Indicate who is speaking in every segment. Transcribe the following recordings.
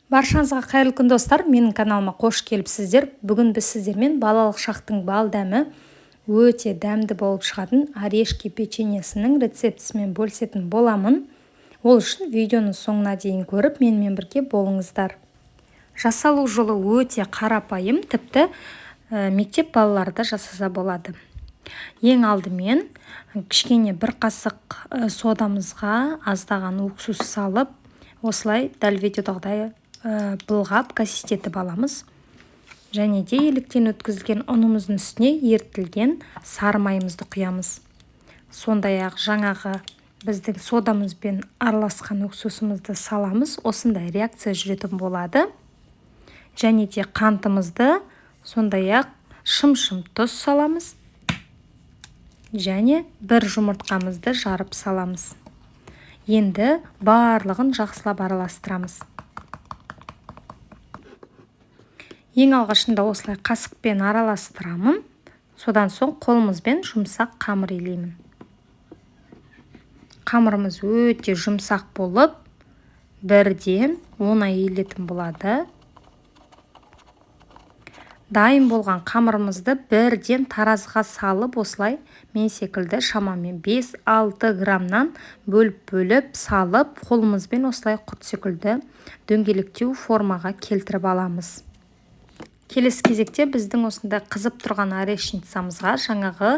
Speaker 1: Баршаңызға қайырлы күн, достар! Менің каналыма қош келіпсіздер. Бүгін біз сіздермен балалық шақтың бал дәмі, өте дәмді болып шығатын орешки печеньесінің рецептісімен бөлісетін боламын. Ол үшін видеоны соңына дейін көріп, менімен бірге болыңыздар. Жасалу жолы өте қарапайым, тіпті мектеп балалары да жасаса болады. Ең алдымен кішкене бір қасық содамызға аздаған уксус салып, осылай дәл видеодағыдай былғап, гасить етіп аламыз. Және де електен өткізілген ұнымыздың үстіне ерітілген сары майымызды құямыз. Сондай-ақ жаңағы біздің содамызбен араласқан уксусымызды саламыз. Осындай реакция жүретін болады. Және де қантымызды, сондай-ақ шым-шым тұз саламыз және бір жұмыртқамызды жарып саламыз. Енді барлығын жақсылап араластырамыз. Ең алғашында осылай қасықпен араластырамын. Содан соң қолымызбен жұмсақ қамыр илеймін. Қамырымыз өте жұмсақ болып, бірден оңай иілетін болады. Дайын болған қамырымызды бірден таразыға салып, осылай мен секілді шамамен 5-6 граммнан бөліп-бөліп салып, қолымызбен осылай құрт секілді дөңгелектеу формаға келтіріп аламыз. Келесі кезекте біздің осындай қызып тұрған орешницамызға жаңағы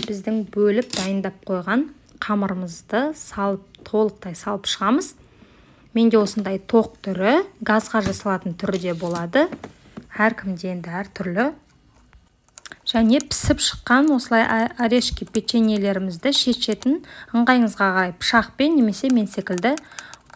Speaker 1: біздің бөліп дайындап қойған қамырымызды салып, толықтай салып шығамыз. Менде осындай тоқ түрі, газға жасалатын түрі де болады. Әркімде енді әртүрлі. Және пісіп шыққан осылай орешки печеньелерімізді шет-шетін ыңғайыңызға қарай пышақпен немесе мен секілді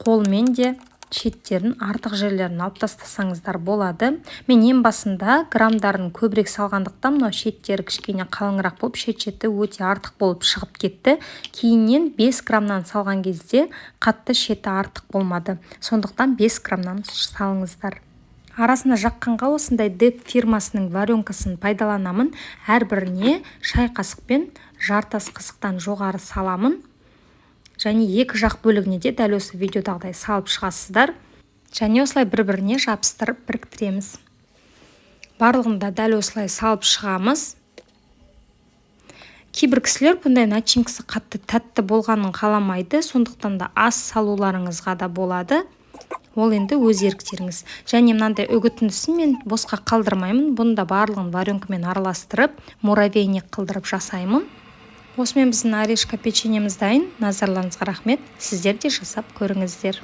Speaker 1: қолмен де шеттерін, артық жерлерін алып тастасаңыздар болады. Мен ең басында граммдарын көбірек салғандықтан, мынау шеттері кішкене қалыңырақ болып, шет-шеті өте артық болып шығып кетті. Кейіннен 5 граммнан салған кезде қатты шеті артық болмады. Сондықтан 5 граммнан салыңыздар. Арасына жаққанға осындай Деп фирмасының варенкасын пайдаланамын. Әрбіріне шай қасықпен жарты ас қасықтан жоғары саламын. Және екі жақ бөлігіне де дәл осы видеодағыдай салып шығасыздар. Және осылай бір-біріне жабыстырып біріктіреміз. Барлығын да дәл осылай салып шығамыз. Кейбір кісілер бұндай начинкасы қатты тәтті болғанын қаламайды, сондықтан да аз салуларыңызға да болады. Ол енді өз еріктеріңіз. Және мынандай үгітіндісін мен босқа қалдырмаймын. Бұны да барлығын варенкамен араластырып, муравейник қылдырып жасаймын. Осымен біздің орешка печеньеміз дайын. Назарларыңызға рахмет. Сіздер де жасап көріңіздер.